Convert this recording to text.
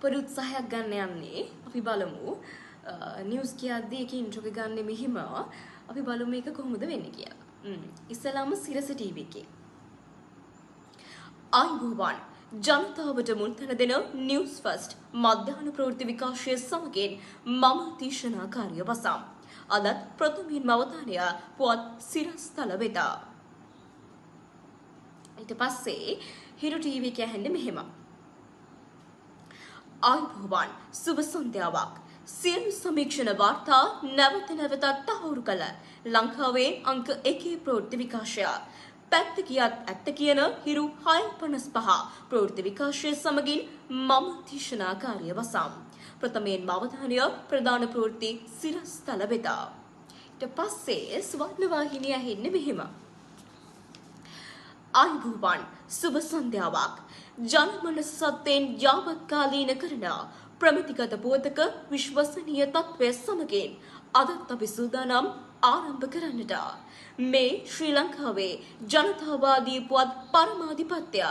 පොඩි උත්සාහයක් ගන්න යන්නේ. අපි බලමු. නිවුස් කියද්දී ඒකේ ඉන්ට්‍රෝ එක ගන්නෙ මෙහිම. අපි බලමු මේක කොහොමද වෙන්නේ කියලා. ඉස්සෙල්ලාම සිරස ටීවී එකේ. ආයුබෝවන්, ජනතාවට මුල්තැන දෙන නිවුස් ෆස්ට් මධ්‍යහන ප්‍රවෘත්ති විකාශය සමගින් මම තීෂණා කාර්යවසම්. අදත් ප්‍රථමයෙන්ම අවධානය පුවත් සිරස්තල වෙත. ඊට පස්සේ හිරු ටීවී එක ඇහෙන්නේ මෙහෙම. ආයුබෝවන්, සුබ සන්ධ්‍යාවක්. සියලු සමීක්ෂණ වාර්තා නැවත නැවතත් තහවුරු කළ ලංකාවේ අංක 1 ප්‍රවෘත්ති විකාශය. පැත්ත කියත් ඇත්ත කියන හිරු 6.55 ප්‍රවෘත්ති විකාශය සමගින් මම තීෂණා කාර්යවසම්. ප්‍රථමයෙන් අවධානය ප්‍රධාන ප්‍රවෘත්ති සිරස්තල වෙත. ඊට පස්සේ සුවර්ණ වාහිනිය ඇහෙන්නේ මෙහෙම. ආයුබෝවන්, සුබ සන්ධ්‍යාවක්. ජනමනස සත්‍යයෙන් යාවත්කාලීන කරන ප්‍රමිතිගත පුවතක විශ්වසනීය තත්ත්වය සමගින් අදත් අපි සූදානම් ආරම්භ කරන්නට. මේ ශ්‍රී ලංකාවේ ජනතාවාදී පුවත් පරමාධිපත්‍ය